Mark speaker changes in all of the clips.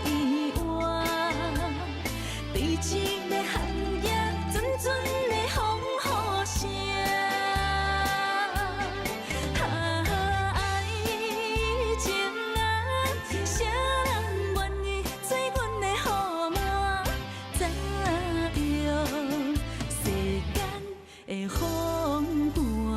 Speaker 1: 意外。對一个寒夜，陣陣的風雨聲。啊，愛情啊，啥人願意做阮的予滿？怎用世間的風寒？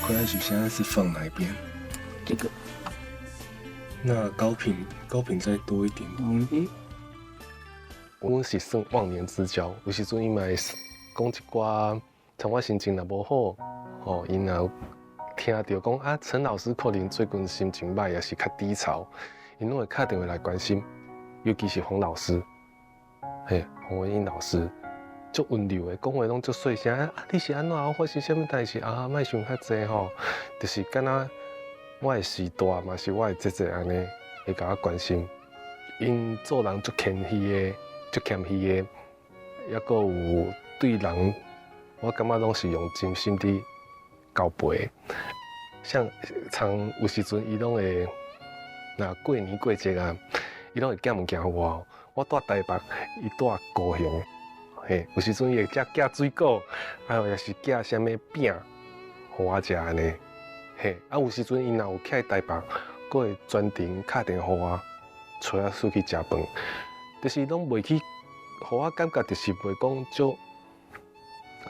Speaker 2: 快來現在是放哪一邊？
Speaker 3: 這個。
Speaker 2: 那高頻，高頻再多一點。
Speaker 3: 嗯。
Speaker 2: 阮是算忘年之交，有時陣伊嘛會講一寡，像我心情若無好，吼，𪜶若有聽著講啊，陳老師可能最近心情歹，抑是較低潮，𪜶攏會敲電話來關心，尤其是黃老師，嘿，黃文英老師，足溫柔的，講話攏足細聲。啊，你是按怎？我發生啥物代誌啊？莫想較濟吼，就是敢若我的序大嘛是我的姐姐按呢，會共我關心。𪜶做人足謙虛的，足謙虛的，抑閣有對人，我感覺攏是用真心佇交陪。像像有時陣伊攏會，若過年過節啊，伊攏會寄物件予我。我蹛台北，伊蹛高雄。嘿，有時陣伊會寄寄水果，啊，抑是寄啥物餅，予我食按呢。嘿，啊，有時陣伊若有去台北，閣會專程敲電話予我，揣我出去食飯。就是攏袂去，予我感覺就是袂講足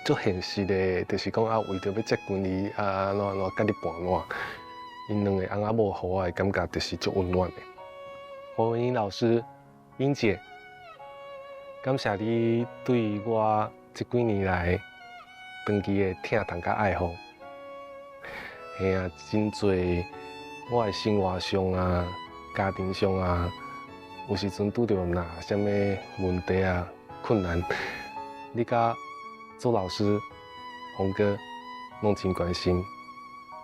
Speaker 2: 足現實的，就是講啊，為著欲接近伊啊，按怎按怎佮你盤撋。𪜶兩個翁仔某予我的感覺就是足溫暖的。黃文英老師，英姐，感謝你對我這幾年來長期的疼痛佮愛護。嘿啊，真濟我的生活上啊，家庭上啊，有時陣拄著若啥物問題啊、困難，你佮周老師、洪哥攏真關心，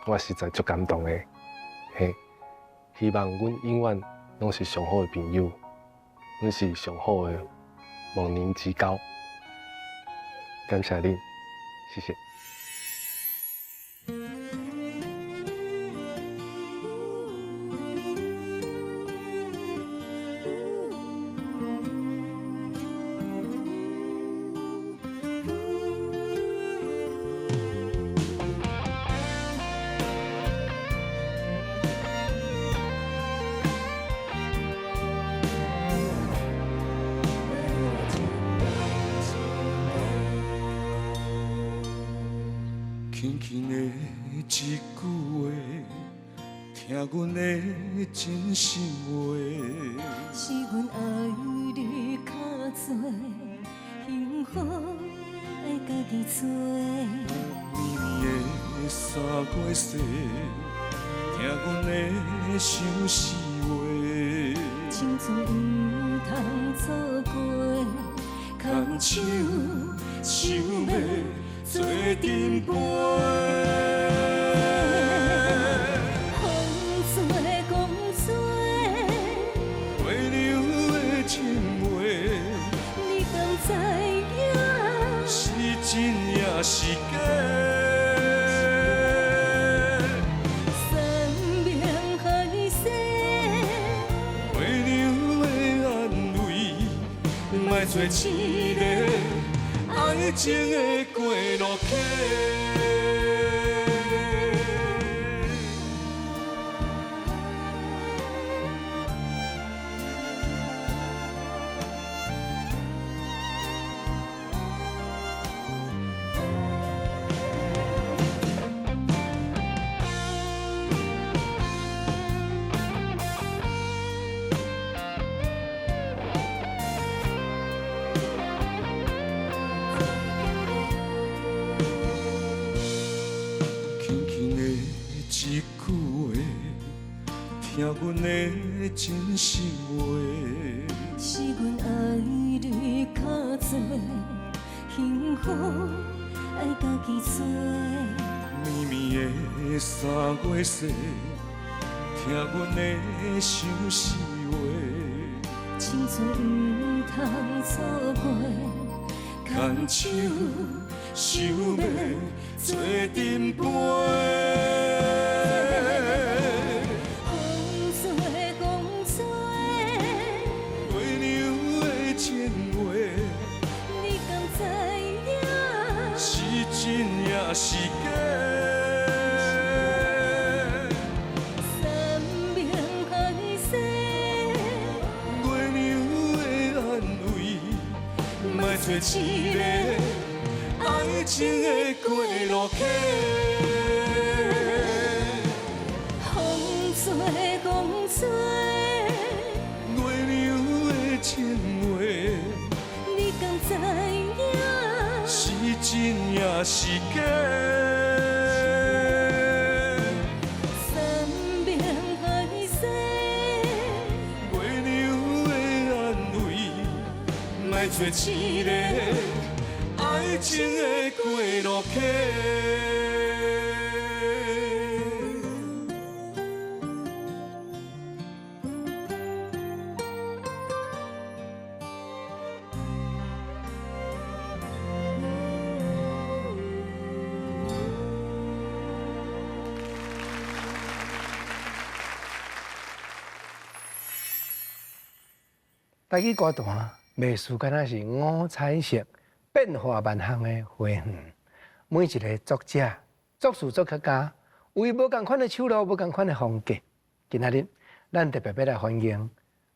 Speaker 2: 我實在足感動的。嘿，希望阮永遠攏是上好的朋友，阮是上好的忘年之交。感謝恁，謝謝。
Speaker 4: 輕輕的一句話，聽阮的真心話。
Speaker 1: 是阮愛你較濟，幸福愛家己揣。
Speaker 4: 綿綿的三月雪，聽阮的相思話。
Speaker 1: 青春毋通錯過，牽手想欲做陣伴。風做狂吹，
Speaker 4: 月亮的情話，
Speaker 1: 你敢知影？
Speaker 4: 是真抑是假？
Speaker 1: 山盟海誓，
Speaker 4: 月亮的安慰，莫做一个愛情的過路客。輕輕的一句話，聽阮的真心話。
Speaker 1: 是阮愛你較濟，幸福愛家己揣。
Speaker 4: 綿綿的的三月雪，听阮的相思话。
Speaker 1: 青春毋通错过，
Speaker 4: 牵手想欲做阵飞。
Speaker 1: 风吹风吹，
Speaker 4: 月娘的情话，
Speaker 1: 你敢知影？
Speaker 4: 是真也是假？
Speaker 1: 山盟海誓，
Speaker 4: 月娘的安慰，莫做一个爱情的过路客。
Speaker 1: 风吹风吹，
Speaker 4: 月娘的情话，
Speaker 1: 你敢知影？
Speaker 4: 是真也是假？
Speaker 1: 山盟海誓，
Speaker 4: 月娘的安慰，莫做一个爱情的过路客。
Speaker 3: 台语歌坛袂输敢若是五彩色变化万象的花园。每一个作者、作词、作曲家，有伊无仝款的手路，无仝款的风格。今仔日，咱特别欲来欢迎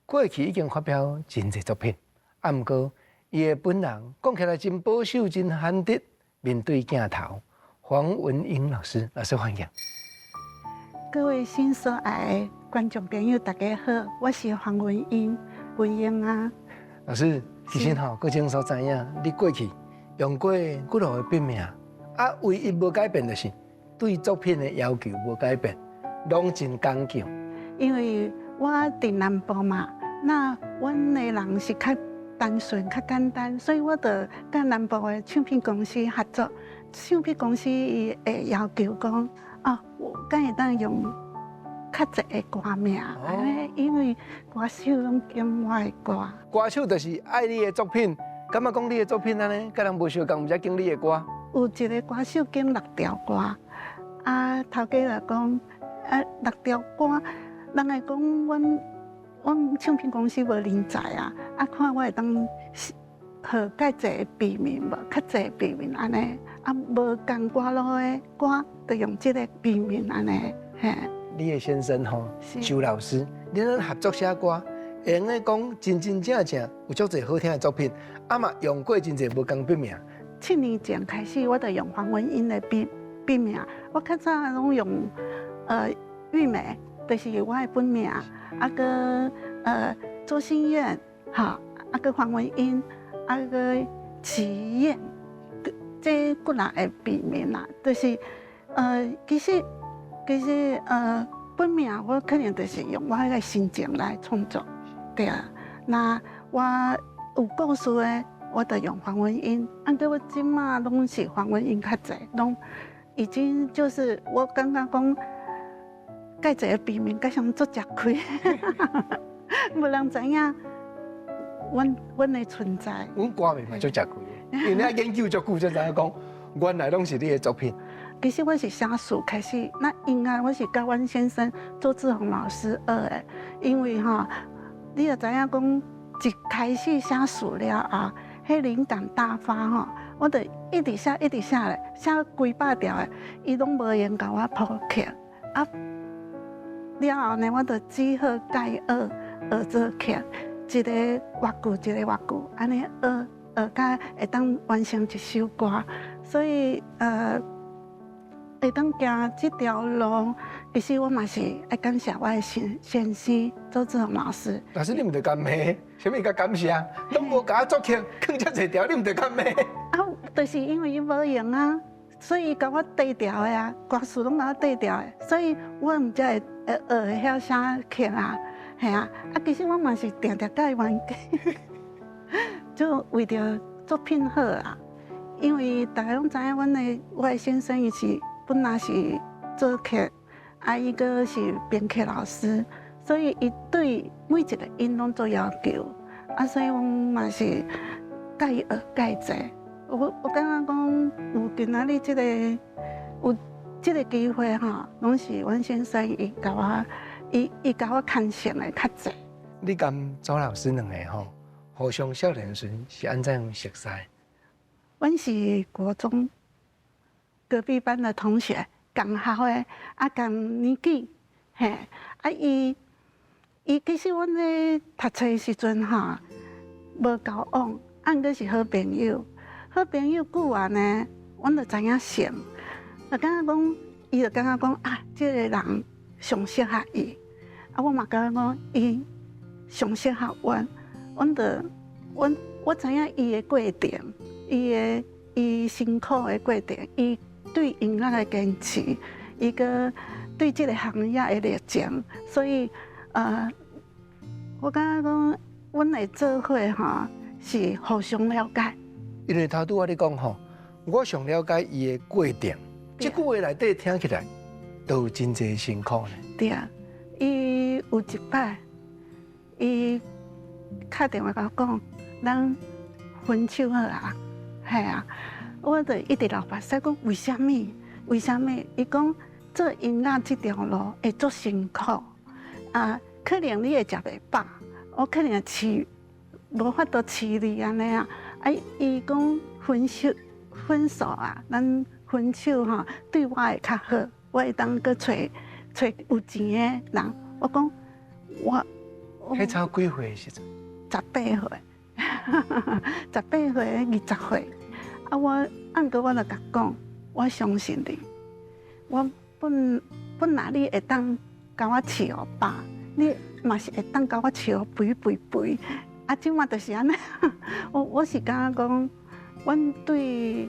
Speaker 3: 过去已经发表真济作品，啊，毋过伊的本人讲起来真保守、真罕得，面对镜头，黄文英老师，老师欢迎。
Speaker 5: 各位新所爱的观众朋友，大家好，我是黄文英。文英啊，
Speaker 3: 老师，其实吼，各种所知影，你过去用过几落个笔名，啊，唯一无改变就是对作品的要求无改变，拢真讲究。
Speaker 5: 因为我伫南部嘛，那阮的人是较单纯、较简单，所以我就佮南部的唱片公司合作。唱片公司伊会要求讲，哦，我敢会当用较济个歌名，因为歌手拢拣我的歌。
Speaker 3: 歌手就是爱你的作品，感觉讲你的作品按呢，佮人无相仝，毋才拣你的歌。
Speaker 5: 有一个歌手拣6条歌，啊，头家就讲，啊，6条歌，人会讲阮唱片公司无人才啊，啊，看我会当号较济笔名无，较济笔名按呢，啊，无仝歌路的歌，就用这个笔名按呢，嘿。
Speaker 3: 你的先生吼，周老师，恁咧合作写歌，会用咧讲真真正正有足济好听的作品，啊嘛用过真济无仝笔名。
Speaker 5: 7年前开始，我就用黄文英的笔名，我较早拢用玉梅，就是我的本名，啊阁周心燕，吼，啊阁黄文英，啊阁齐燕，这几若个笔名啦，就是其实本名我可能就是用我的心情来创作，对啊。那我有故事的，我就用黄文英。按过我这马拢是黄文英较济，拢已经就是我感觉讲，改一个笔名，改上足吃亏，无人知影阮的存在。
Speaker 3: 阮歌迷嘛足吃亏的，因为你研究足久才知影讲，原来拢是你的作品。
Speaker 5: 其实我是写词开始，那应该我是佮阮先生周志宏老师学的，因为吼，你也知影讲，一开始写词了后，彼灵感大发吼，我就一直写一直写咧，写几百条的，伊拢无闲共我谱曲，啊，了后呢，我就只好改学学做曲，一个乐句一个乐句，按呢学学到会当完成一首歌，所以会当行这条路，其实我嘛是爱感谢我的先生周志宏老师。
Speaker 3: 老师，你毋著共骂，啥物共感谢？拢无共我作曲，囥遮济条，你毋著共骂？
Speaker 5: 啊，就是因为伊无闲啊，所以伊共我对调的啊，歌词拢共我对调的，所以我毋才会学会晓写曲啊，嘿啊，啊，其实我嘛是定定佮伊冤家，就为著作品好啊，因为大家拢知影，我的先生伊是本来是作曲，啊，伊閣是编曲老师，所以伊对每一个音拢做要求，啊，所以阮嘛是佮伊学介济。我感觉讲有今仔日这个有这个机会吼，拢是阮先生伊共我，伊共我牵线的较济。
Speaker 3: 你佮周老师两个吼，互相少年时是按怎样熟似？
Speaker 5: 阮是国中隔壁班的同学，仝校的，啊，仝年纪，嘿，啊，伊其实阮咧读册的时阵吼，无交往，啊，毋过是好朋友，好朋友久啊呢，阮就知影性，就感觉讲，伊就感觉讲啊，这个人上适合伊，啊，我嘛感觉讲伊上适合阮，阮就阮我知影伊的过程。伊辛苦的过程，伊对音乐的坚持，伊阁对这个行业的热情，所以，我感觉讲，阮会做伙吼，是互相了解。
Speaker 3: 因为头拄仔你讲吼，我上了解伊的过程，这句话内底听起来都有真济辛苦呢。
Speaker 5: 对啊，伊有一摆，伊敲电话共我讲，咱分手好啊。嘿啊，我就一直流目屎，讲为啥物？为啥物？伊讲做音乐这条路会足辛苦啊，可能你会食袂饱，我可能饲无法度饲你按呢啊。啊，伊讲分手，分手啊，咱分手吼，对我会较好，我会当阁揣揣有钱的人。我讲我，
Speaker 3: 彼差几岁时阵？
Speaker 5: 18岁。18岁、20岁，啊！我按过我就共讲，我相信你。我本来你会当共我饲予饱，你嘛是会当共我饲予肥肥肥。啊，这马就是按呢。我是感觉讲，阮对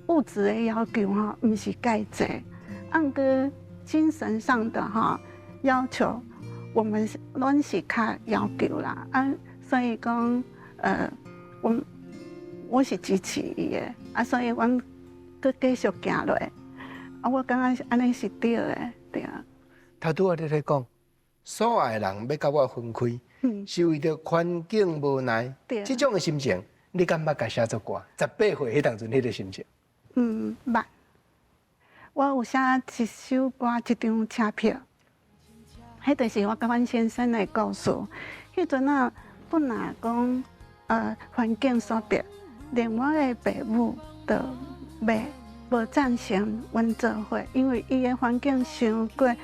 Speaker 5: 物质的要求吼，毋是介济，按过精神上的吼要求，我们阮是较要求啦。啊，所以讲，我是支持伊的，啊，所以阮阁继续行落。啊，我感觉按呢是对的，对啊。
Speaker 3: 头拄仔你咧讲，所爱的人欲佮我分开，是为著环境无奈，这种的心情，你敢捌共写作歌？18岁彼当阵彼个心情？
Speaker 5: 嗯，捌。我有写一首歌，一张车票，彼就是我佮阮先生的故事。彼阵啊，本来讲，环境所逼，连我的爸母都袂无赞成阮做伙，因为伊的环境伤过，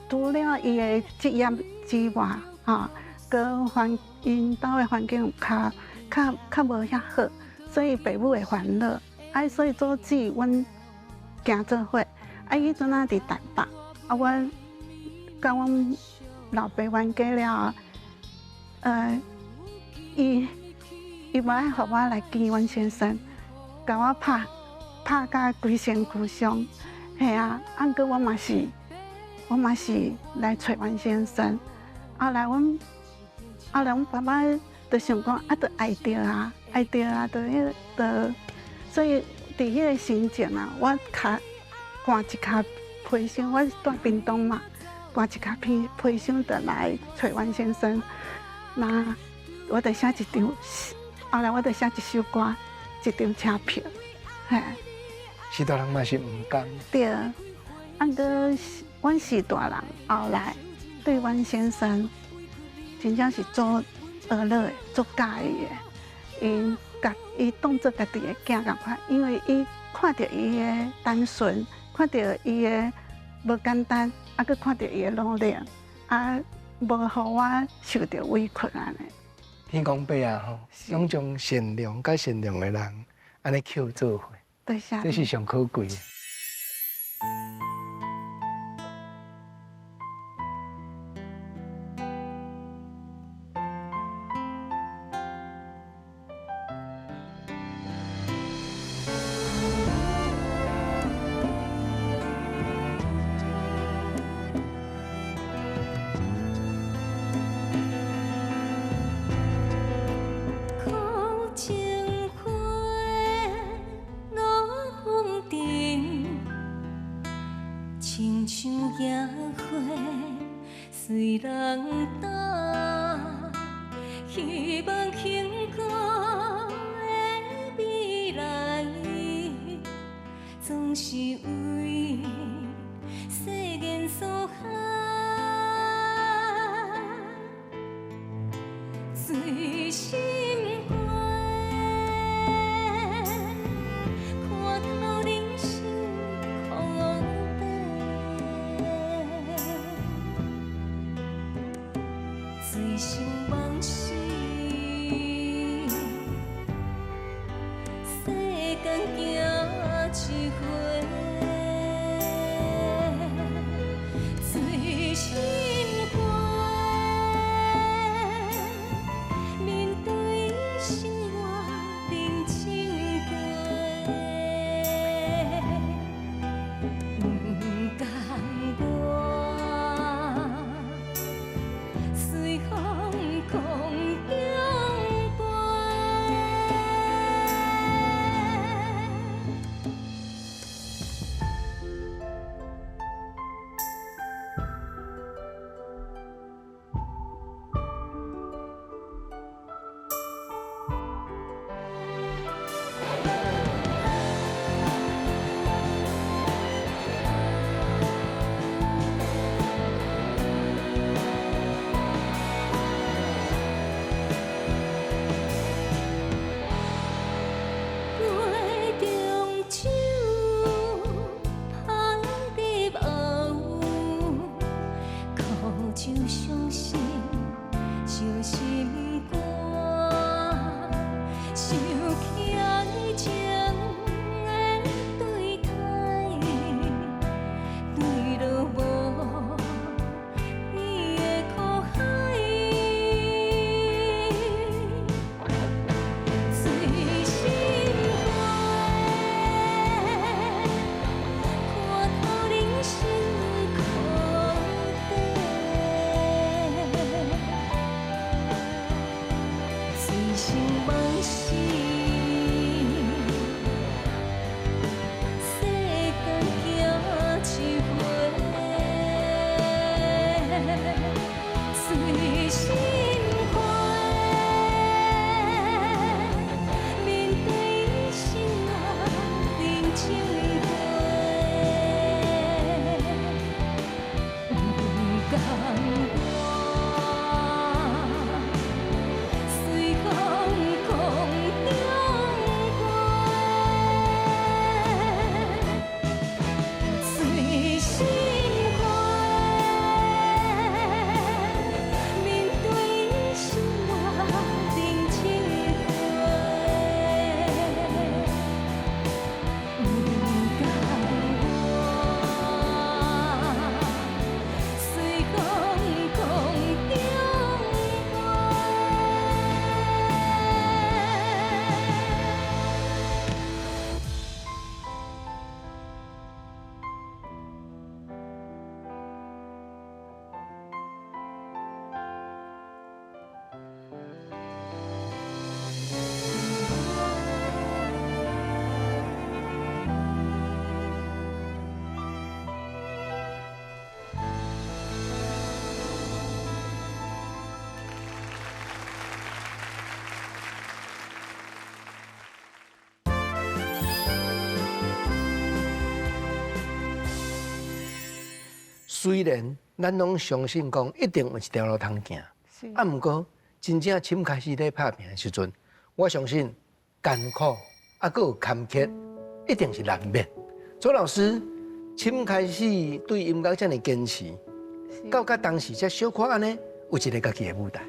Speaker 5: 除了伊的职业之外，吼，阁环𪜶兜的环境较较较无遐好，所以爸母会烦恼。啊，所以阻止阮行做伙。啊，彼阵啊伫台北，啊，阮佮阮老爸冤家了后，伊无爱予我来见阮先生，共我拍拍甲规身躯伤，嘿啊，啊，毋过我嘛是来揣阮先生。后来阮爸爸就想讲，啊，就爱著啊，爱著啊，就彼个，就，所以伫彼个心情啊，我较赶一跤皮箱，我住屏东嘛，赶一跤皮箱就来揣阮先生。那我就写一张，后来我就写一首歌，一张车票，嘿。
Speaker 3: 是大人嘛是毋甘。
Speaker 5: 对，啊，毋过阮是大人，后来对阮先生真正是做学乐的，足佮意的。𪜶共伊当做家己的囝仝款，因为伊看著伊的单纯，看著伊的无简单，啊，阁看著伊的努力，啊，无予我受著委屈按呢。
Speaker 3: 天公伯啊吼，拢将善良佮善良的人按呢扣做伙，
Speaker 5: 多谢。
Speaker 3: 这是上可贵的。
Speaker 1: 苦情花，落风尘，親像野花隨人打，希望幸福的未來，總是為世間所害，醉心肝，看透人生苦短，醉生夢死，世間行一回，醉心肝，面對生活認真過，不甘願，隨風空中飛。杯中酒，香入喉，苦酒傷心，燒心肝。想起愛情的對待，坠落無邊的苦海。醉心肝，看透人生苦短，醉生夢死，世間行一回，醉心肝，面對生活認真過，不甘願，隨風空中飛，醉心肝，面對生活認真過，不甘願，隨風空中飛。
Speaker 3: 雖然咱攏相信講一定有一條路通行，啊，毋過真正深開始咧拍拚的時陣，我相信艱苦啊，閣有坎坷，一定是難免。周老師深開始對音樂遮爾堅持，到甲當時才小可按呢，有一個家己的舞台。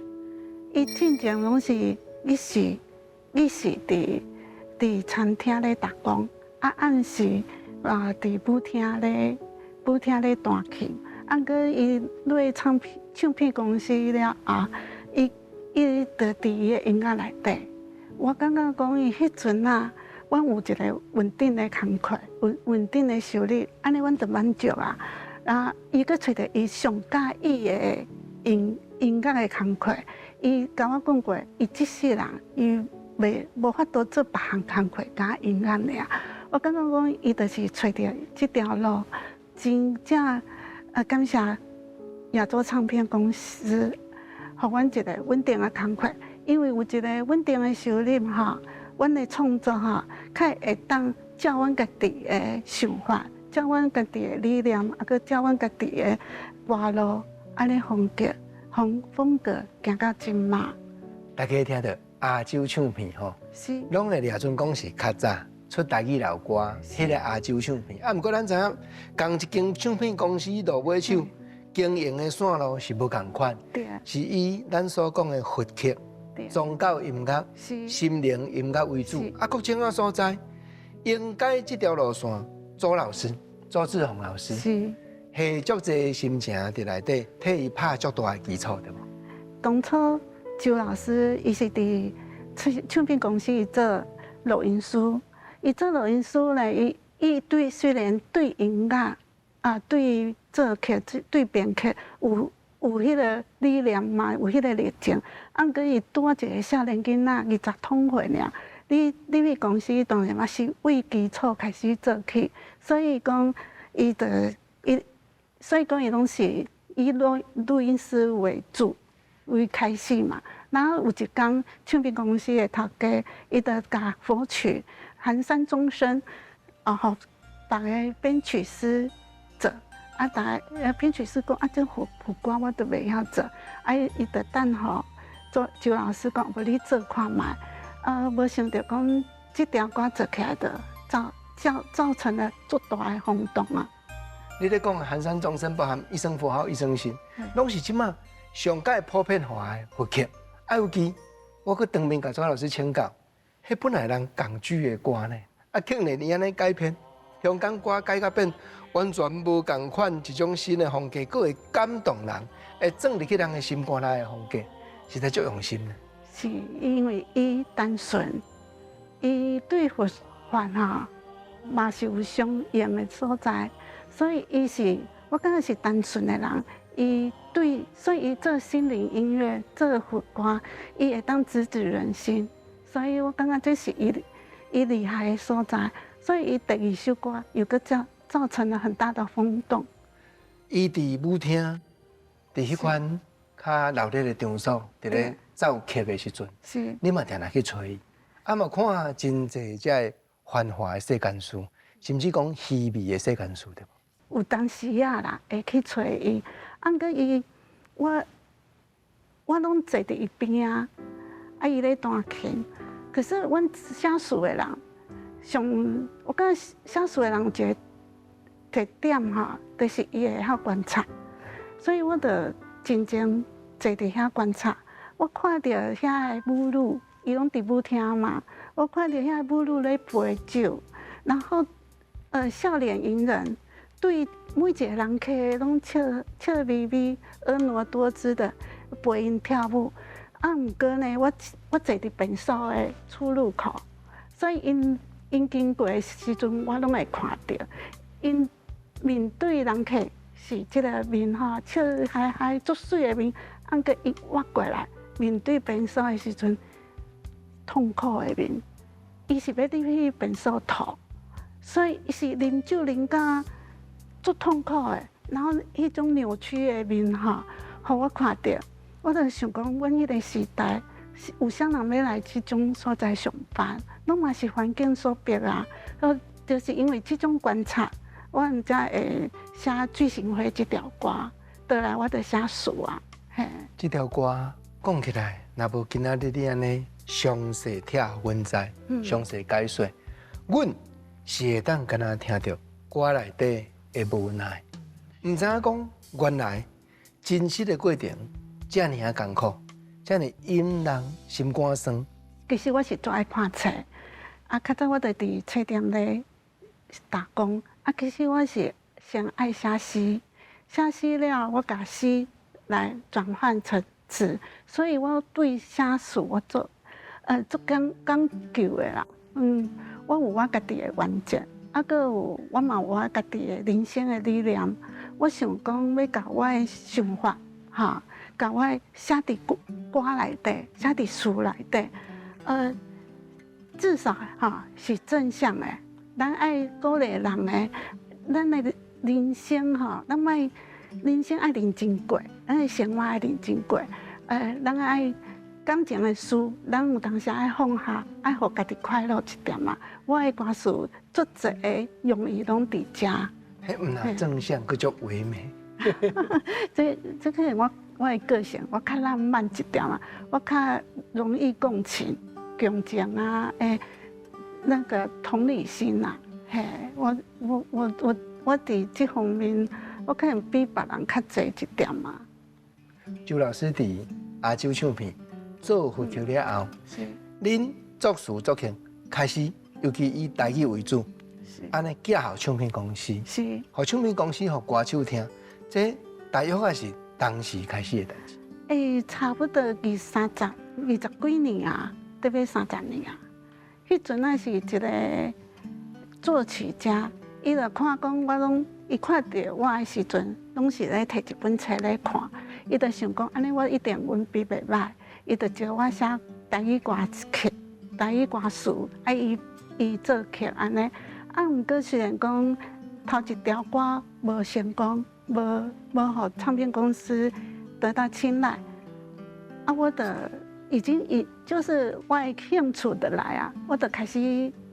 Speaker 5: 伊進前攏是日時佇餐廳咧打工，啊暗時啊佇舞廳咧彈琴。啊，閣伊落唱片公司了後，伊就佇伊的音樂內底。我感覺講伊彼陣啊，阮有一個穩定的工課，穩定的收入，按呢阮就滿足啊。啊，伊閣揣著伊上喜歡的音樂的工課。伊共我講過，伊這世人伊袂無法度做別項工課，敢音樂爾。我感覺講，伊就是揣著這條路，真正感謝亞洲唱片公司，予阮一個穩定的工課，因為有一個穩定的收入吼，阮的創作吼，較會當照阮家己的想法，照阮家己的理念，啊，閣照阮家己的歌路，按呢風格行到這馬。
Speaker 3: 大家聽著亞洲唱片吼，攏會掠準講是較早出台語老歌，彼個亞洲唱片。啊，毋過咱知影，仝一間唱片公司落尾手經營的線路是無仝款，是以咱所講的佛曲、宗教音樂、心靈音樂為主。啊，國清仔所在，應該這條路線，周老師、周志宏老師，下足濟心情佇內底，替伊拍足大的基礎，對無？
Speaker 5: 當初周老師伊是佇唱片公司做錄音師，伊做錄音師咧，伊對雖然對音樂啊，對作曲、對編曲有彼個理念嘛，有彼個熱情。啊，毋過伊拄仔一個少年囡仔，二十通歲爾，你入去公司當然嘛是為基礎開始做起，所以講伊就伊，所以講伊攏是以錄音師為主為開始嘛。然後有一工唱片公司的頭家，伊就共佛曲《寒山鐘聲》啊，予別个編曲師做。啊，逐个編曲師講啊，這佛歌我都袂曉做，啊，伊就等予做周老師講，無你做看覓，啊，無想著講這條歌做起來就造成了足大的轟動啊！
Speaker 3: 你咧講寒山鐘聲，包含一聲佛號一聲心，攏是這馬上蓋普遍化的佛曲。啊，尤其我閣當面共周老師請教，彼本來人仝句的歌呢，啊，竟然伊按呢改編，香港歌改甲變完全無仝款一種新的風格，閣會感動人，會鑽入去人的心肝內的風格，實在足用心的。
Speaker 5: 是因為伊單純，伊對佛法吼嘛是有相應的所在，所以伊是我感覺是單純的人。伊對，所以伊做心靈音樂、做佛歌，伊會當直指人心。所以我感覺這是伊厲害的所在。所以伊第二首歌又閣造成了很大的轟動。
Speaker 3: 伊佇舞廳，佇彼款較鬧熱的場所，佇咧奏曲的時陣，你嘛定定去揣伊，啊嘛看真濟這个繁華的世間事，甚至講虛偽的世間事，對無？
Speaker 5: 有當時仔啦，會去揣伊，啊，毋過伊，我攏坐佇伊邊仔，啊，伊咧彈琴。可是阮寫詞的人，上我感覺寫詞的人有一個特點吼，就是伊會曉觀察，所以我就真正坐佇遐觀察。我看著遐个舞女，伊攏佇舞廳嘛，我看著遐個舞女咧陪酒，然後笑臉迎人。對每一個人客攏笑笑眯眯、婀娜多姿的陪𪜶跳舞。啊，毋過呢，我坐佇便所的出入口，所以𪜶經過的時陣，我攏會看著。𪜶面對人客是這個面吼，笑嗨嗨、足媠的面，啊，毋過伊倚過來面對便所的時陣，痛苦的面，伊是欲入去便所吐，所以伊是啉酒啉甲足痛苦的，然後彼種扭曲的面吼，予我看著，我就想講，阮彼個時代有啥人欲來這種所在上班，攏嘛是環境所逼啊。就是因為這種觀察，我才會寫《醉心花》這條歌，倒來我就寫詞啊。嘿，
Speaker 3: 這條歌講起來，若無今仔日你按呢詳細聽阮知，詳細解說，阮是會當敢若聽著歌內底的無奈，毋知影講原來真實的過程遮爾仔艱苦，遮爾引人心肝酸。
Speaker 5: 其實我是足愛看冊，啊，較早我就佇冊店咧打工，啊，其實我是先愛寫詩，寫詩了，我共詩來轉換成詞，所以我對寫詞我足講究的啦。我有我家己的原則，啊，閣有我嘛有我家己的人生的理念。我想講欲共我的想法，哈，共我寫佇歌內底，寫佇詞內底，至少哈是正向的。咱愛鼓勵人的，咱的人生吼，咱莫人生愛認真過，咱的生活愛認真過。咱愛感情的事，咱有當時愛放下，愛予家己快樂一點仔。我的歌詞足濟个用意攏佇遮。
Speaker 3: 彼毋但正向，閣足唯美。
Speaker 5: 這個我的個性，我較浪漫一點仔，我較容易共情、共情啊，那個同理心啊，嘿，我佇這方面，我可能比別人較濟一點仔。
Speaker 3: 周老師佇亞洲唱片做混曲了後，恁作詞作曲開始，尤其以台語為主，按呢寄予唱片公司，予唱片公司予歌手聽，這大約也是當時開始的代誌。
Speaker 5: 差不多20幾年啊，得欲30年啊。彼陣仔是一個作曲家，伊就看講我攏，伊看著我的時陣，攏是咧提一本冊咧看，伊就想講，按呢我一定文筆袂䆀，伊就招我寫台語歌曲、台語歌詞，啊伊作曲按呢。啊，毋過雖然講頭一條歌無成功，無予唱片公司得到青睞，啊，我就已經就是我的興趣就來啊，我就開始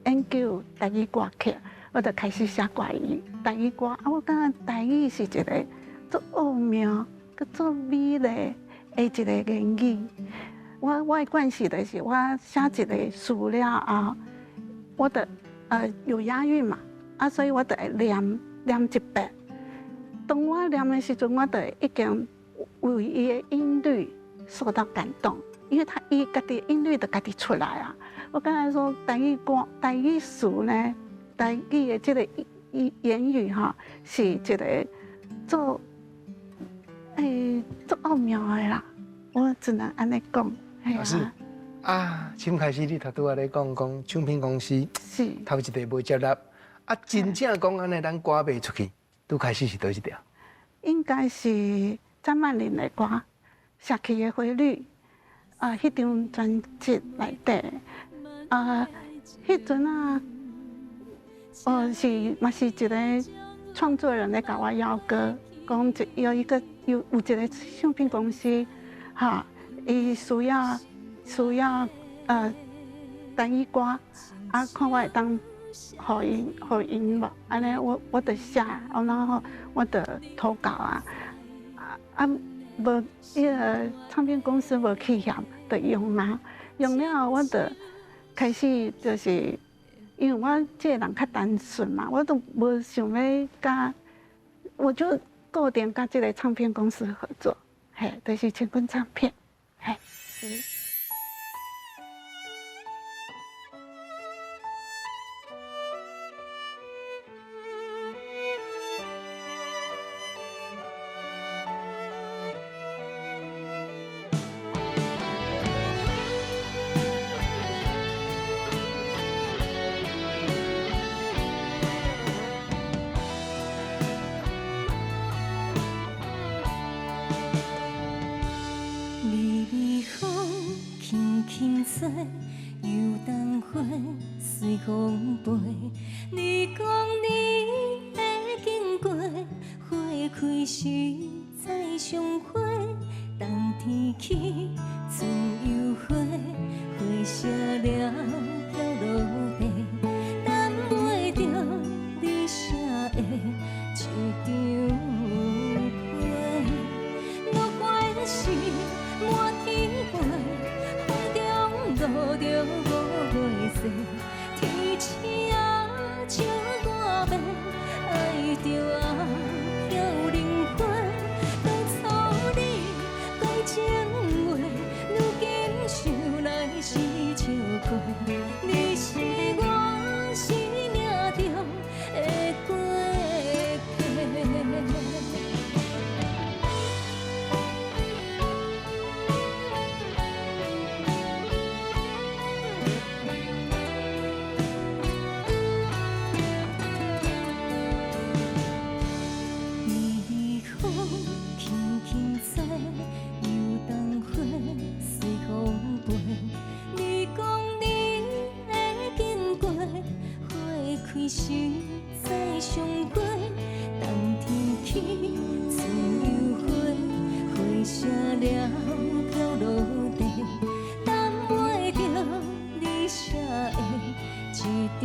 Speaker 5: 研究台語歌曲，我就開始寫國語、台語歌。啊，我感覺台語是一個足奧妙、閣足美麗的一個言語。我的慣勢就是我寫一個詞了後，我就有押韻嘛，啊，所以我就會念一遍。當我念的時陣，我就已經為伊的音律受到感動，因為他伊家己音律就家己出來啊。我剛才說台語歌、台語詞呢，台語的這個言語哈，是一個做足奧妙的啦。我只能按呢講。
Speaker 3: 老師啊，先開始你頭拄仔咧講講唱片公司
Speaker 5: 是
Speaker 3: 頭一個無接納，啊，真正講按呢，咱歌賣出去，拄開始是佗一條？
Speaker 5: 應該是張曼玲的歌《社區的回律》啊，彼張專輯內底啊，彼陣啊，哦是嘛是一個創作人咧共我邀歌，講一有一個有一個唱片公司，哈，伊需要台語歌，啊，看我會當予𪜶無？按呢我就寫，然後我就投稿啊，啊無，彼個唱片公司無去嫌，就用啊，用了後我就開始就是，因為我這個人較單純嘛，我都無想欲佮，我就固定佮這個唱片公司合作，嘿，就是乾坤唱片，嘿。
Speaker 1: 吹，游东花隨風飛。你講你會經過，花開時再相會。冬天起，春又回，花謝了飄落地，等袂著你寫的這張批。不管是滿天飛，風中落著五月雪，天青笑我白，愛著啊飄零花。當初你講情話，如今想來是笑話。去自由花，花谢了飘落地，等袂著你写的一张批。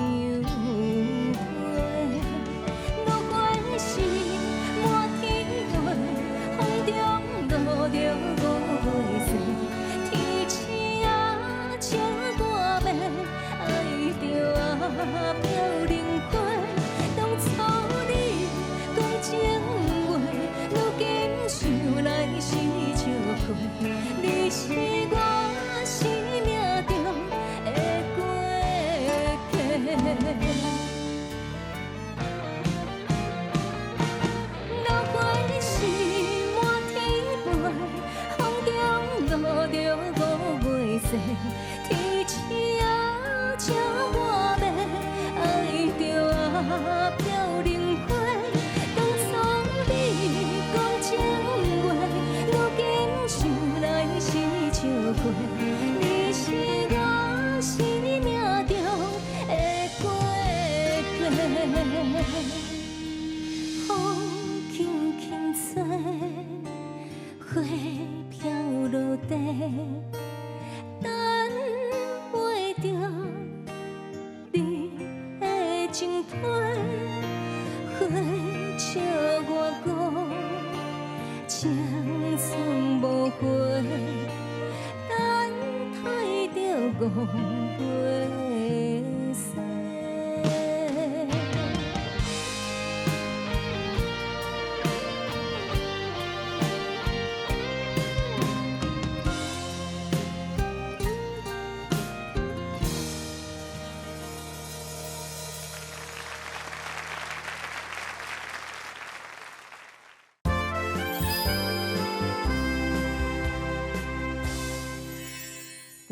Speaker 1: 五月时满天月，风中落著五月雪，天星啊笑我欲，爱著啊飘零花。当初你讲情话，如今想來是笑話，你是我生命中的過客。五月時滿天飞，風中落著五月雪，天星啊笑我欲，愛著啊飄零花。當初你講情話，如今想來是笑話，你是我生命中的過客。風輕輕吹，花飄落地，等袂著你的情批，花笑我講青春無悔，等待著五月雪。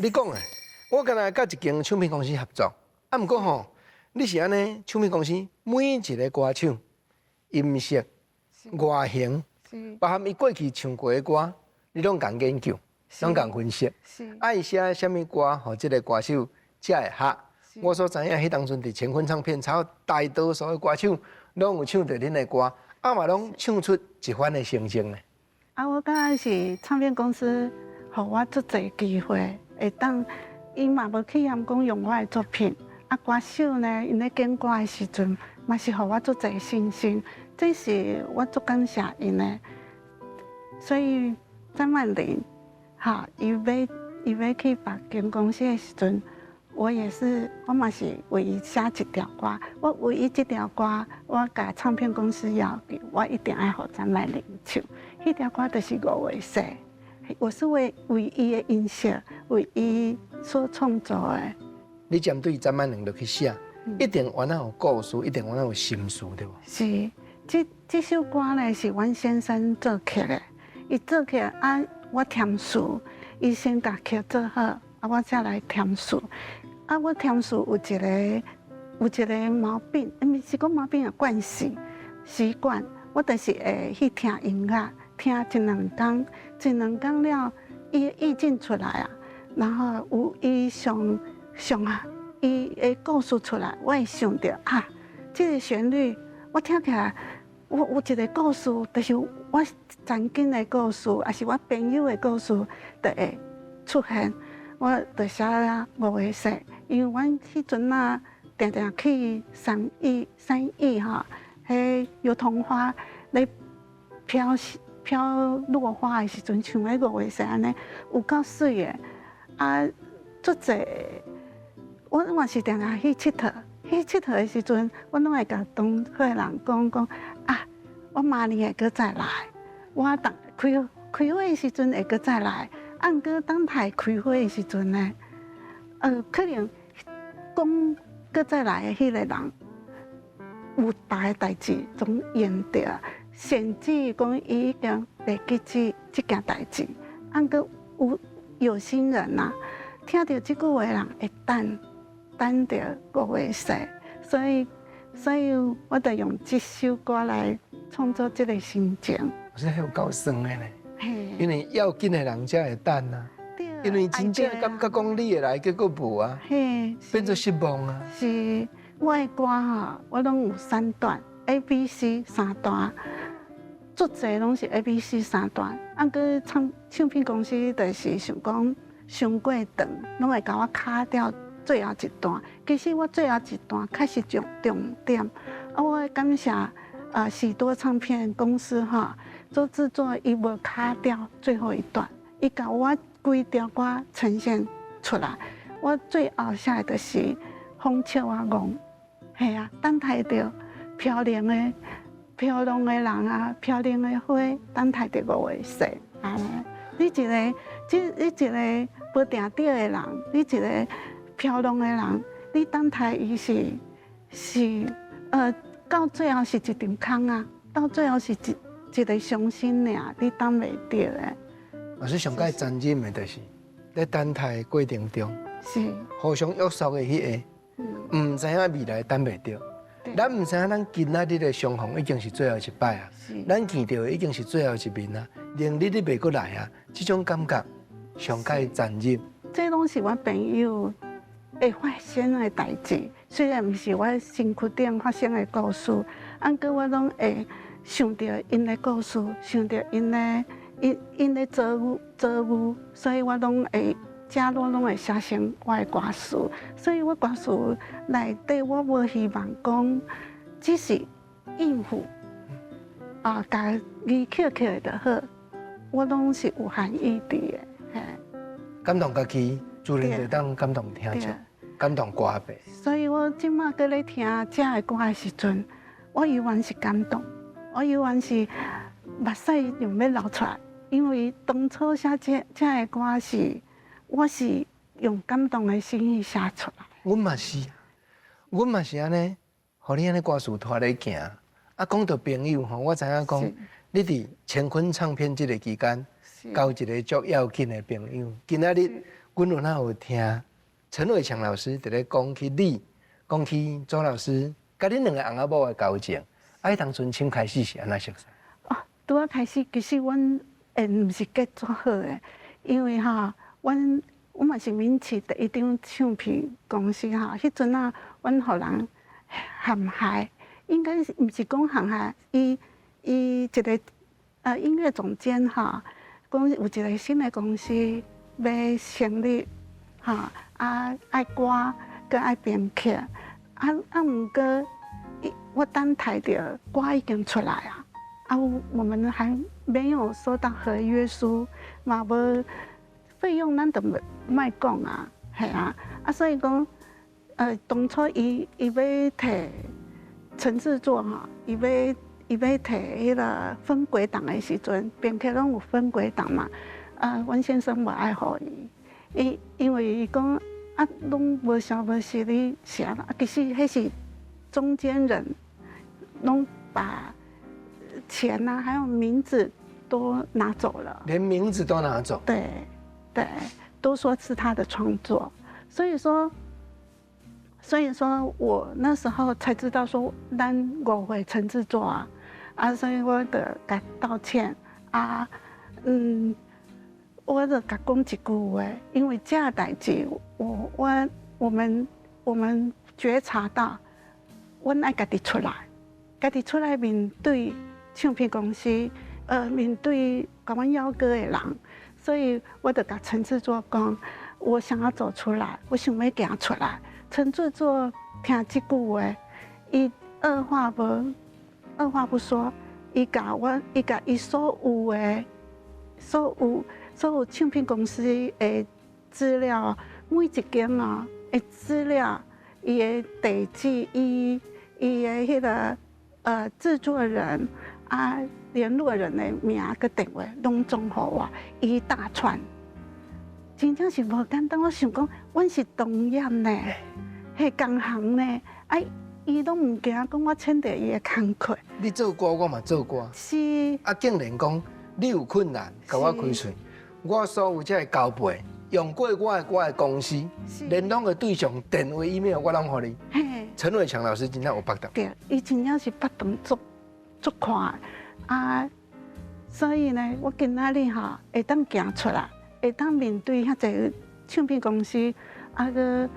Speaker 3: 你講的，我敢若佮一間唱片公司合作，啊，毋過吼，你是按呢，唱片公司每一个歌手音色、外形，包含伊過去唱過的歌，你攏共研究，攏共分析。啊，伊寫啥物歌，予這个歌手才會合。我所知影，彼當陣佇乾坤唱片，差大多數的歌手攏有唱著恁的歌，啊嘛攏唱出一番的成績呢。
Speaker 5: 啊，我感覺是唱片公司予我足濟機會，會當伊嘛無去嫌講用我的作品。啊，歌手呢，𪜶咧揀歌的時陣，嘛是予我足濟信心，這是我足感謝𪜶的。所以張曼玲，哈，伊欲去別間公司的時陣，我也是，我嘛是為伊寫一條歌。我為伊這條歌，我共唱片公司要求，我一定愛予張曼玲唱。彼條歌就是五月雪，我是為伊的音色，為伊所創作的。
Speaker 3: 你針對張曼玲落去寫，一定原來有故事，一定原來有心事，對無？
Speaker 5: 是，這首歌呢是阮先生作曲的，伊作曲啊，我填詞，伊先共曲做好，啊，我才來填詞。啊，我填詞有一個毛病，毋是講毛病啊，慣性習慣，我就是會去聽音樂，聽一兩工，一兩工了，伊的意境出來啊，然後有伊上上啊，伊的故事出來，我會想著啊，這個旋律我聽起來，我有一個故事，就是我曾經的故事，抑是我朋友的故事，就會出現。我就寫了五月雪，因為阮彼陣啊，定定去三義吼，彼油桐花咧飄飄落花的時陣，像彼五月雪按呢，有夠媠的。啊，足濟，我嘛是定定去𨑨迌，去𨑨迌的時陣，我攏會共當伙人講講啊，我明年會閣再來，我當開開花的時陣會閣再來。啊，毋過等待開花的時陣呢，可能講閣再來的彼個人有別个代誌總用著，甚至講伊已經袂記這件代誌。啊，毋過有有心人啊，聽著這句話的人會等等著五月雪，所以我就用這首歌來創作這個心情。
Speaker 3: 這有夠酸的呢。因為要緊的人才會等啊，因為真正感覺講你會來，結果無啊，變做失望啊。
Speaker 5: 是，我的歌吼，我攏有三段 A、B、C 三段。足濟攏是 A、B、C 三段，啊，閣唱片公司就是想講傷過長，攏會共我卡掉最後一段。其實我最後一段較是重點，啊，我感謝啊喜多唱片公司哈，做製作伊無卡掉最後一段，伊共我規條歌呈現出來。我最後寫的就是風笑我戇，嘿啊，等待著飄零的飄浪的人啊，飄零的花，等待著五月雪。按呢，你一個無定著的人，你一個飄浪的人，你等待伊是到最後是一場空啊，到最後是一個傷心爾，你等袂著的。
Speaker 3: 老師上蓋殘忍的，就是咧等待的過程中，互相約束的彼個，毋知影未來等袂著。咱毋知影咱今仔日的相逢已經是最後一擺啊，咱見著的已經是最後一面啊，明日你袂閣來啊，這種感覺上蓋殘忍。
Speaker 5: 這攏是我朋友會發生的代誌，雖然毋是我身軀頂發生的故事，毋過我攏會想著𪜶的故事，想著𪜶的遭遇，所以我攏會。這我攏會寫成我的歌詞，所以我歌詞內底我無希望講只是應付啊，共字抾起來就好，我攏是有含義佇的。嘿，
Speaker 3: 感動家己，自然就當感動聽眾，感動歌迷。
Speaker 5: 所以我這馬閣咧聽這个歌的時陣，我猶原是感動，我猶原是目屎用欲流出來，因為當初寫這个歌是。我是用感動的心去寫出來。
Speaker 3: 阮嘛是，阮嘛是按呢，予你按呢歌詞拖咧行。啊，講到朋友吼，我知影講，你佇乾坤唱片這個期間，交一個足要緊的朋友。今仔日，阮有哪有聽陳偉強老師佇咧講起你，講起周老師，佮恁兩个翁仔某的交情。啊，彼當陣先開始是按怎熟似？
Speaker 5: 哦，拄仔開始其實阮緣毋是結足好的，因為吼。阮嘛是民視第一張唱片公司吼，彼陣啊，阮予人陷害，應該是毋是講陷害？伊一個音樂總監吼，講有一個新的公司欲成立，吼啊愛歌閣愛編曲，啊毋過，我等待著歌已經出來啊，啊我們還沒有收到合約書，嘛無。費用咱就莫講啊，係啊，啊所以講，當初伊欲提陳製作吼，伊欲提彼個分軌檔的時陣，編曲攏有分軌檔嘛，啊，阮先生無愛予伊，因為伊講啊，攏無消無息你寫啊，其實彼是中間人，攏把錢啊，還有名字都拿走了，
Speaker 3: 連名字都拿走，
Speaker 5: 對。對，都說是他的創作，所以說我那時候才知道說，咱誤會陳製作啊，啊，所以我就共道歉啊，我就共講一句話，因為這個代誌，我們覺察到，阮愛家己出來，家己出來面對唱片公司，面對共阮邀歌的人。所以我就共陳製作講，我想要走出來，我想欲行出來。陳製作聽這句話，伊二話不說，伊共伊所有唱片公司的資料，每一間哦的資料，伊的地址，伊的彼個製作人啊。聯絡人的名佮電話攏總予我一大串，真正是無簡單。我想講，阮是同業呢，係同行呢，啊，伊攏毋驚講我簽著伊的工課。
Speaker 3: 你做歌，我嘛做歌。
Speaker 5: 是。
Speaker 3: 啊，竟然講你有困難，共我開喙，我所有這个交背，用過我的公司，聯絡的對象、電話、email，我攏予你。陳偉強老師真正有腹肚。
Speaker 5: 對，伊真正是腹肚足足寬。啊，所以呢，我今仔日吼會當行出來，會當面對遐濟唱片公司，啊閣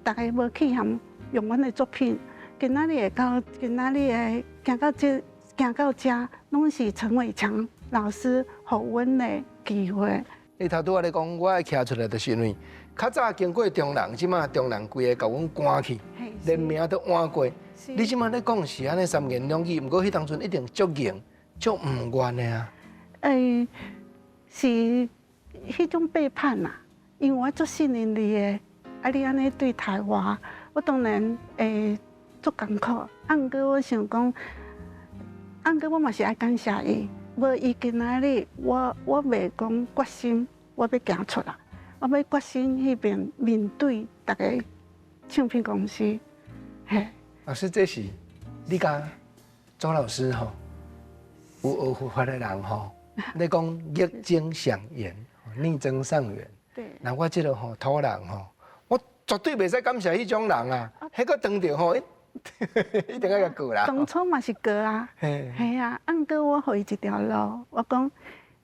Speaker 5: 逐家無去嫌用阮的作品，今仔日會到今仔日會行到這行到遮，攏是陳偉強老師予阮的機會。
Speaker 3: 你頭拄仔咧講，我愛徛出來，就是因為較早經過中人，這馬中人規个共阮趕去，連名都換過。你這馬咧講是按呢三言兩語，毋過彼當陣一定足硬、足毋願的啊。
Speaker 5: 是彼種背叛啊，因為我足信任你的，啊，你按呢對待我，我當然會足艱苦。啊，毋過我想講，啊，毋過我嘛是愛感謝伊。無伊今仔日，我袂講決心，我欲行出來，我欲決心彼邊面對逐个唱片公司。嘿，
Speaker 3: 老師，這是你佮周老師吼，有學佛法的人吼，你講逆增上緣，逆增上緣。
Speaker 5: 對。
Speaker 3: 那我這个吼土人吼，我絕對袂使感謝彼種人啊，彼个當著吼。一定愛共告啦。
Speaker 5: 當初嘛是告啊，係啊，啊，毋過我予伊一條路，我講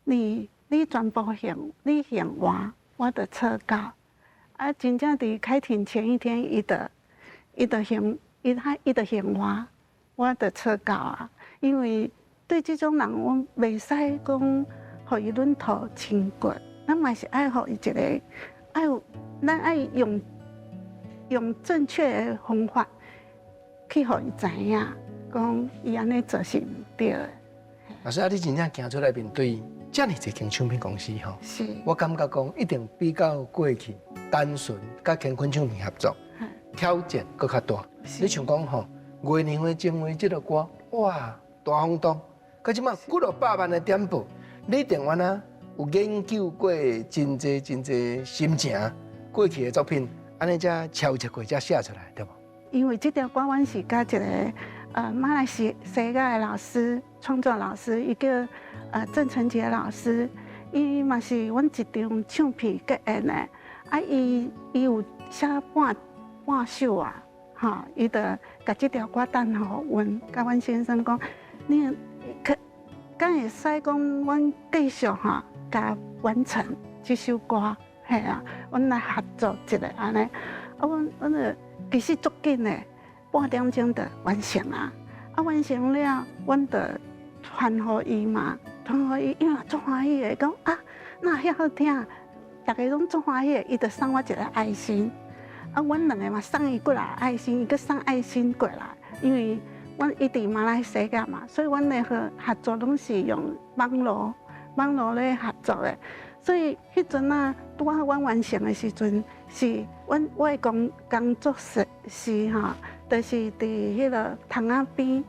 Speaker 5: 你全部還，你還我，我就撤告。啊，真正佇開庭前一天，伊就還，伊就還我，我就撤告啊。因為對這種人，我袂使講予伊忍頭親骨，咱嘛是愛予伊一個，愛咱愛用正確的方法。去予伊知影，講伊按呢做是毋對的。
Speaker 3: 老師啊，你真正行出來面對遮爾濟間唱片公司吼，
Speaker 5: 是，
Speaker 3: 我感覺講一定比較過去單純佮乾坤唱片合作，挑戰閣較大。你像講吼，月娘的情話這个歌，哇，大轟動，佮這馬幾落百萬的點播，你一定按怎有研究過真濟真濟心情過去的作品，按呢才超一過才寫出來，對無？
Speaker 5: 因為這條歌，阮是佮一个馬來西亞的老師，創作老師，伊叫鄭成杰老師，伊嘛是阮一張唱片結緣的，啊，伊有寫半首啊，吼，伊就共這條歌等予阮，佮阮先生講，你可敢會使講，阮繼續吼，共完成這首歌，嘿啊，阮來合作一下按呢，啊，阮就。其實足緊的，半點鐘就完成啊！啊，完成了，阮就傳予伊嘛，傳予伊，伊嘛足歡喜的，講啊，哪遐好聽，逐个攏足歡喜的，伊就送我一个愛心。啊，阮兩个嘛送伊過來愛心，伊閣送愛心過來，因為阮伊佇馬來西亞嘛，所以阮的合作攏是用網絡咧合作的。所以彼陣啊，拄仔阮完成的時陣，是阮我的工作室是吼，就是佇彼个窗仔邊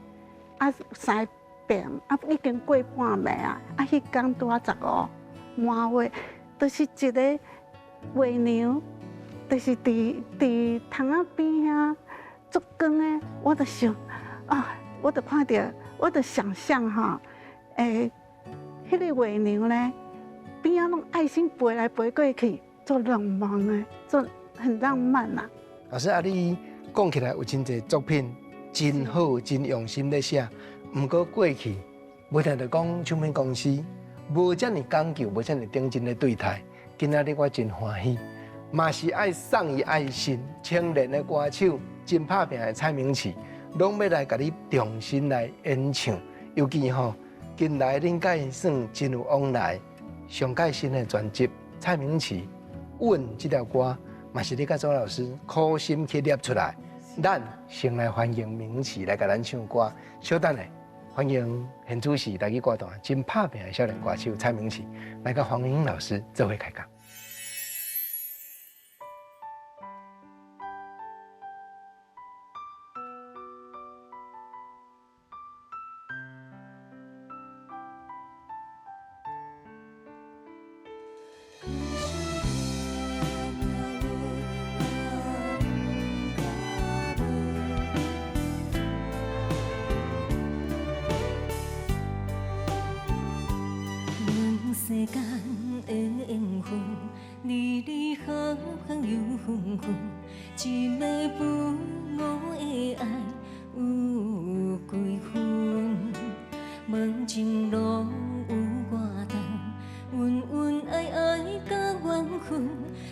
Speaker 5: 啊，三遍啊，已經過半暝啊，啊，彼工拄仔15滿月，就是一个月娘，就是佇窗仔邊遐燭光的，我就想啊，我就看著，我就想象吼，彼个月娘咧。邊仔攏愛心飛來飛過去，足浪漫的，足很浪漫啦。
Speaker 3: 老師啊，你講起來有真濟作品真好，真用心咧寫，毋過過去無聽著講唱片公司無遮爾講究，無遮爾認真咧對待。今仔日我真歡喜，嘛是愛送伊愛心，青年的歌手，真拍拚的蔡明啟，攏欲來共你重新來演唱。尤其吼，近來恁佮伊算真有往來。上蓋新的專輯《蔡明啟問》這條歌，嘛是你佮周老師苦心去捏出來。咱先來歡迎明啟來共咱唱歌。稍等下，歡迎現主時台語歌壇真拍拚的少年歌手蔡明啟來佮黃鶯老師做伙開講。
Speaker 1: 世間的緣分，離離合合又分分，一暝分我的愛有幾分？問情路有偌長，恩恩愛愛到緣分，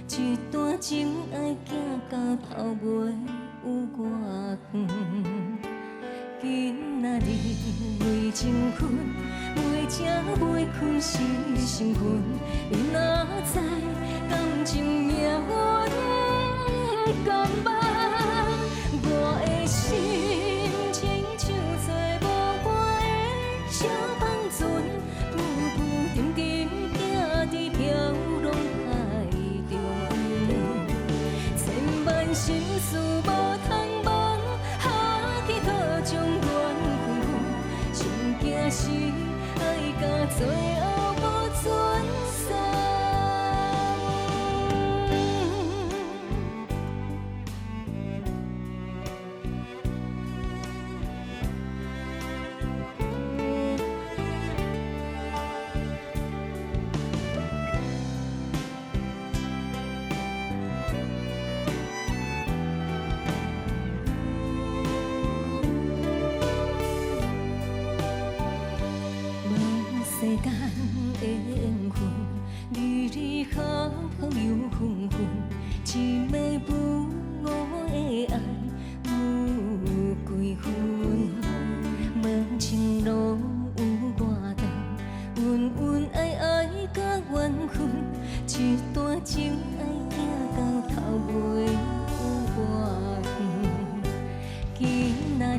Speaker 1: 一段情愛行到頭尾有偌遠？今仔日為情袂睏是心痕，你哪知感情命运甘捌？我的心亲像做无伴的小帆船，浮浮沉沉行伫飘浪海中，千万心事无通忘，哈气予情缘分分，上惊是爱到最后无准送。无世间的缘分，离离合合又分分，一暝分我的爱有几分？无情路有偌长，恩恩爱爱甲缘分，一段情爱行到头尾有偌远？今仔日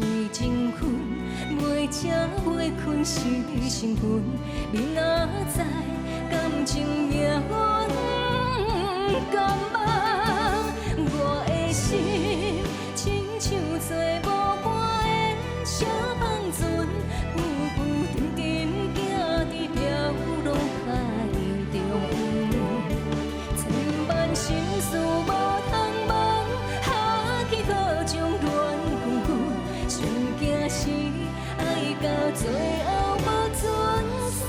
Speaker 1: 为情分，袂食袂睏是心痕，你哪知感情命运甘捌？我的心亲像做无伴的小帆船，浮浮沉沉行伫飘浪海中，千万心事无通忘，哈气予情缘分分，上惊是爱到最后无准送。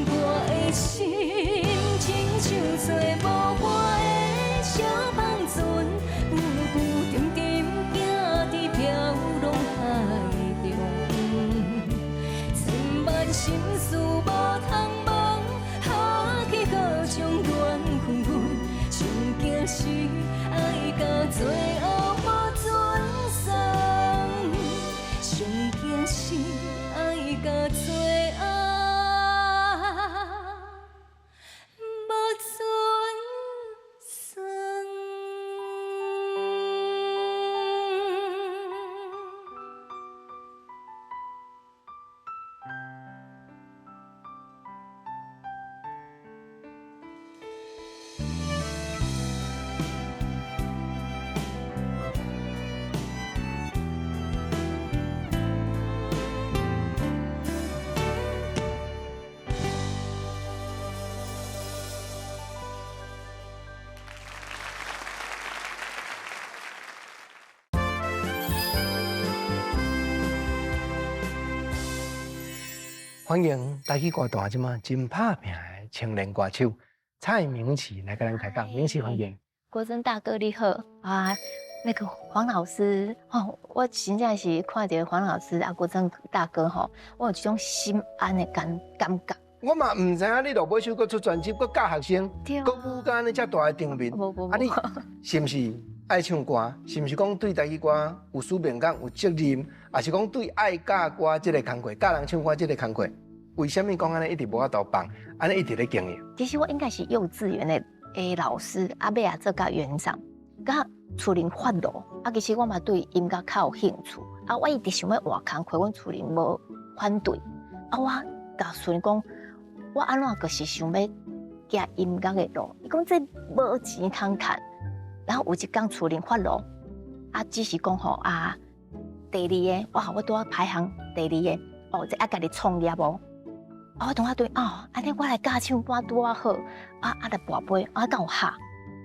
Speaker 1: 我的心亲像做无伴的小帆船，浮浮沉沉行伫飘浪海中，千万心事无通忘，哈气予情缘分分，上惊是爱到最后无准送，上惊是爱到最后无准送。
Speaker 3: 欢迎台语歌坛这马真拍拼的青年歌手蔡明琪来跟咱开讲，明琪欢迎。
Speaker 6: 国珍大哥你好啊，那个黄老师哦，我真正是看到黄老师啊，国珍大哥吼，我有一种心安的感觉。
Speaker 3: 我嘛毋知影你落尾手阁出专辑，阁教学生，阁舞到按呢遮大的场面，啊你是毋是爱唱歌？是毋是讲对台语歌有使命感、有责任？抑是讲对爱教歌这个工课、教人唱歌这个工课，为啥物讲按呢一直无法度放，按呢一直咧经营？
Speaker 6: 其实我应该是幼稚园的老师，啊尾啊做到园长，佮厝里发路，啊其实我嘛对音乐较有兴趣，啊我一直想欲换工课，阮厝里无反对，啊我共厝里讲，我按怎就是想欲行音乐的路，伊讲这无钱通趁，然后有一工厝里发路，啊只是讲吼啊第二个，哇我拄仔排行第二个，哦这爱家己创业哦。啊！我同学对哦，按呢我来教唱歌拄仔好，啊啊来跋杯，啊敢有合？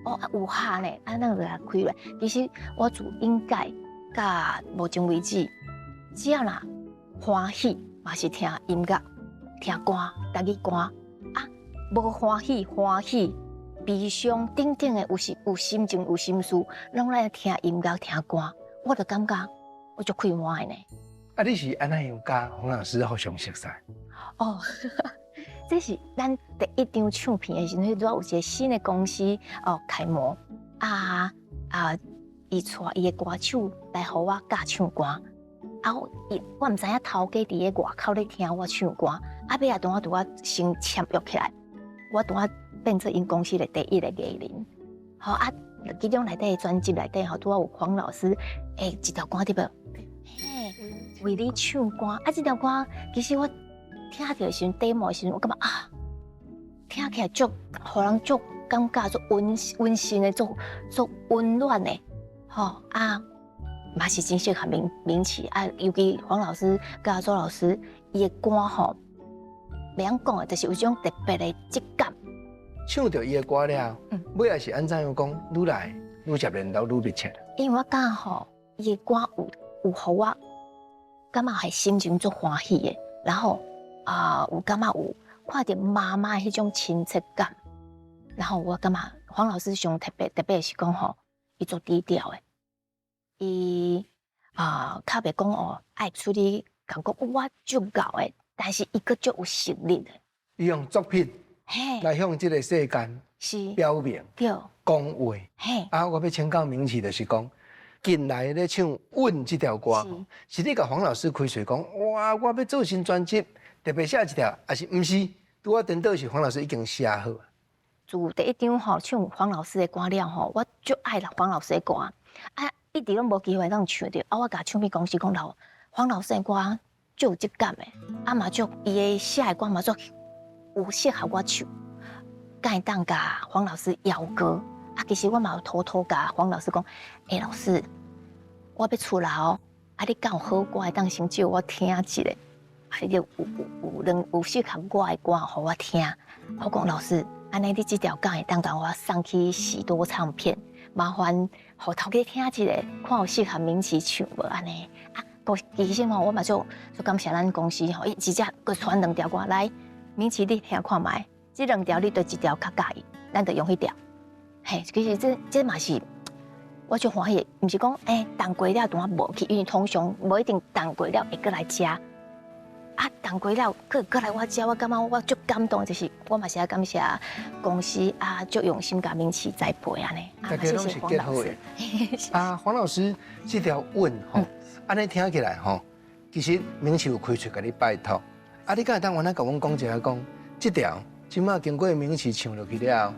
Speaker 6: 哦啊有合呢，啊咱就来开落。其实我自应届到目前为止，只要若欢喜，嘛是听音乐、听歌、台语歌啊。无欢喜、欢喜、悲伤等等的，有时有心情、有心事，拢来听音乐、听歌，我就感觉我足快活的呢。
Speaker 3: 啊，你是按怎样佮黄老师互相熟似？
Speaker 6: 哦，这是咱第一张唱片的时阵，拄仔有一个新的公司哦开幕啊啊，伊帶伊的歌手來予我教唱歌。啊，伊我毋知影頭家佇咧外口咧聽我唱歌，啊，尾仔當我拄仔先簽約起來，我拄仔變做𪜶公司的第一个藝人。吼啊，其中內底的專輯內底吼，拄仔有黃老師欸一條歌對無？嘿，為你唱歌啊！這條歌其實我聽著的時陣，demo 的時陣，我感覺啊，聽起來足，予人足感覺足溫溫馨的，足足溫暖的，吼啊，嘛是真適合明明啟啊，尤其黃老師佮周老師，伊的歌吼，袂曉講的，就是有一種特別的質感。
Speaker 3: 唱著伊的歌了，尾仔是按怎樣講？愈來愈接連到愈密切。
Speaker 6: 因為我感覺吼，伊的歌有予我感覺係心情足歡喜的，然後啊，有感覺有看著媽媽的彼種親切感，然後我感覺黃老師上特別特別是講吼，伊足低調的，伊啊較袂講哦，愛出去感覺我足𠢕的，但是伊閣足有實力的。
Speaker 3: 伊用作品來向這個世間表明講話。啊，我欲請教明啟，就是講近來咧唱《吻》這條歌，是你共黃老師開喙講，哇，我欲做新專輯，特別寫一條，抑是毋是？拄仔顛倒是黃老師已經寫好。
Speaker 6: 自第一張吼唱黃老師的歌了吼，我足愛黃老師的歌，啊，一直攏無機會通唱著。啊，我共唱片公司講老黃老師的歌足有質感的，啊嘛足伊的寫的歌嘛足有適合我唱，敢會當共黃老師邀歌。啊，其實我嘛有偷偷共黃老師講，欸，老師，我欲出來哦，啊，你敢有好歌會當先借我聽一下？啊，你有兩有適合我的歌，予我聽。我講老師，按呢你這條敢會當共我送去喜多唱片，麻煩予頭家聽一下，看有適合明啟唱無按呢？啊，其實吼，我嘛足足感謝咱公司吼，伊直接閣傳兩條歌來，明啟你聽看覓，這兩條你佗一條較佮意，咱就用彼條。嘿，其實這嘛是我足歡喜的，毋是講欸，重過了拄仔無去，因為通常無一定重過了會閣來遮。啊，重過了，閣閣來我遮，我感覺我足感動，就是我嘛是愛感謝公司啊，足用心共明啟栽培按呢。
Speaker 3: 大家攏是結好的。啊，黃老師這條吻吼，按呢聽起來吼，其實明啟有開喙共你拜託。啊，你敢會當原來共阮講一下講，這條這馬經過明啟唱落去了，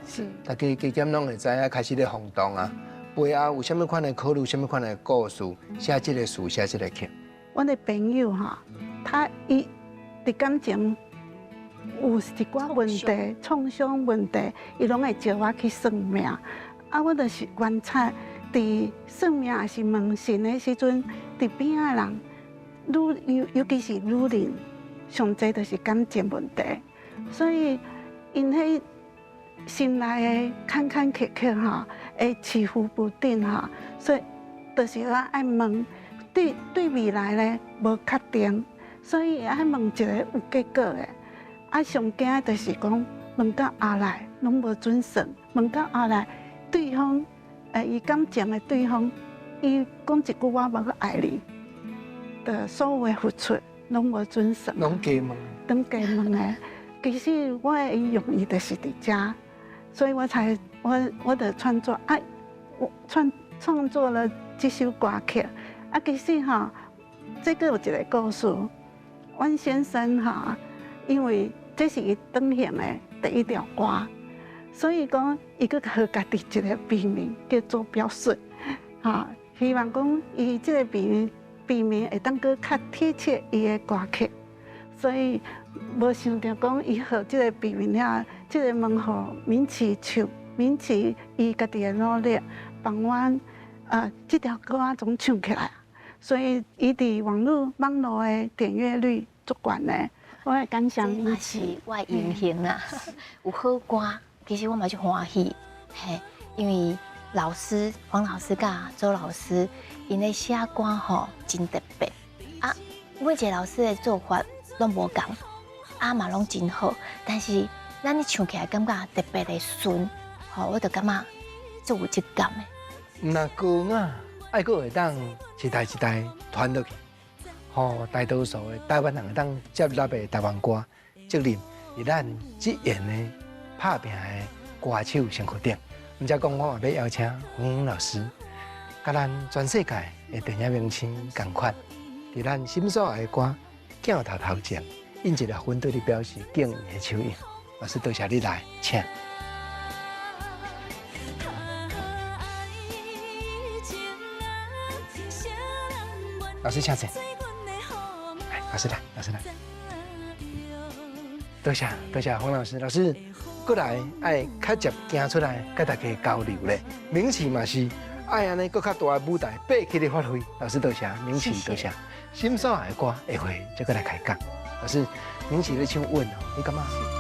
Speaker 3: 大家加減攏會知影開始咧轟動啊。背後有啥物款的考慮，啥物款的故事，寫這個詞，寫這個曲。
Speaker 5: 阮的朋友哈，他伊佇感情有一寡問題、創傷問題，伊攏會招我去算命。啊，我就是觀察，佇算命抑是問神的時陣，佇邊仔人，女尤其是女人，上濟就是感情問題，所以𪜶彼心內的坎坎坷坷吼，會起伏不定吼，所以就是我愛問，對對未來咧無確定，所以愛問一個有結果的。啊，上驚的就是講問到後來攏無準算，問到後來對方，伊感情的對方，伊講一句我無閣愛你，的所有的付出攏無準算。
Speaker 3: 攏加問。
Speaker 5: 攏加問的。其實我的用意就是佇遮，所以我才我就創作啊，我創作了這首歌曲。啊，其實吼，這閣有一個故事。阮先生吼，因為這是伊轉型的第一條歌，所以講伊閣號家己一個筆名叫做標順，吼，希望講伊這個筆名會當閣較貼切伊的歌曲，所以無想著講伊號這個筆名了，這個門予明啟唱，明啟伊家己的努力幫阮啊，這條歌仔總唱起來，所以伊佇網路的點閱率足懸的，我會感謝
Speaker 6: 明啟。是我的榮幸啊，有好歌，其實我嘛足歡喜，嘿，因為老師黃老師佮周老師，𪜶咧寫歌吼真特別啊，每一個老師的做法攏無仝，啊嘛攏真好，但是咱咧唱起來感覺特別的順，吼，我就感覺足有質感的。
Speaker 3: 毋但高雅，愛閣會當一代一代傳落去，予大多數的台灣人會當接納的台灣歌，責任佇咱這緣的拍拚的歌手身軀頂。毋才講，我嘛欲邀請黃英老師，佮咱全世界的電影明星仝款，佇咱心所愛的歌鏡頭頭前，印一個粉對你表示敬意的手印。老師多謝你來，請。老師請坐。來，老師來，老師來。多謝多謝黃老師，老師過來愛較捷行出來，佮大家交流咧。明啟嘛是愛按呢，閣較大的舞台，爬起來發揮。老師多謝，明啟多謝。心所愛的歌下回再閣來開講。老師，明啟咧唱穩哦，你感覺？